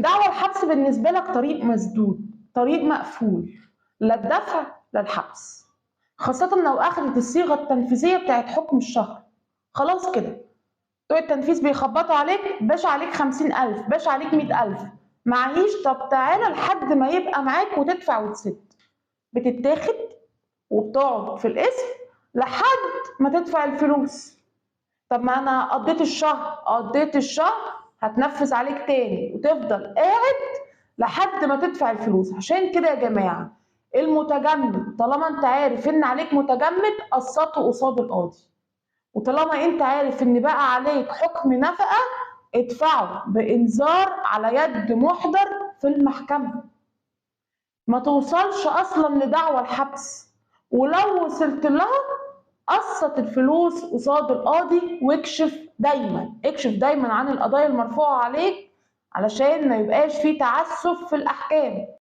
دعوى الحبس بالنسبة لك طريق مسدود، طريق مقفول، لا الدفع لا الحبس، خاصة لو أخذت الصيغة التنفيذية بتاعت حكم الشهر. خلاص كده بتوع التنفيذ بيخبطوا عليك، باشا عليك 50,000، باشا عليك 100,000، معيش، طب تعالى لحد ما يبقى معاك وتدفع وتسد. بتتاخد وبتقعد في القسم لحد ما تدفع الفلوس. طب ما انا قضيت الشهر، قضيت الشهر هتنفذ عليك تاني وتفضل قاعد لحد ما تدفع الفلوس. عشان كده يا جماعة المتجمد طالما انت عارف ان عليك متجمد قسطه قصاد القاضي، وطالما انت عارف ان بقى عليك حكم نفقة ادفعه بإنذار على يد محضر في المحكمة. ما توصلش اصلا لدعوى الحبس، ولو وصلت لها قسط الفلوس قصاد القاضي، واكشف دايما، اكشف دايما عن القضايا المرفوعة عليك علشان ما يبقاش في تعسف في الأحكام.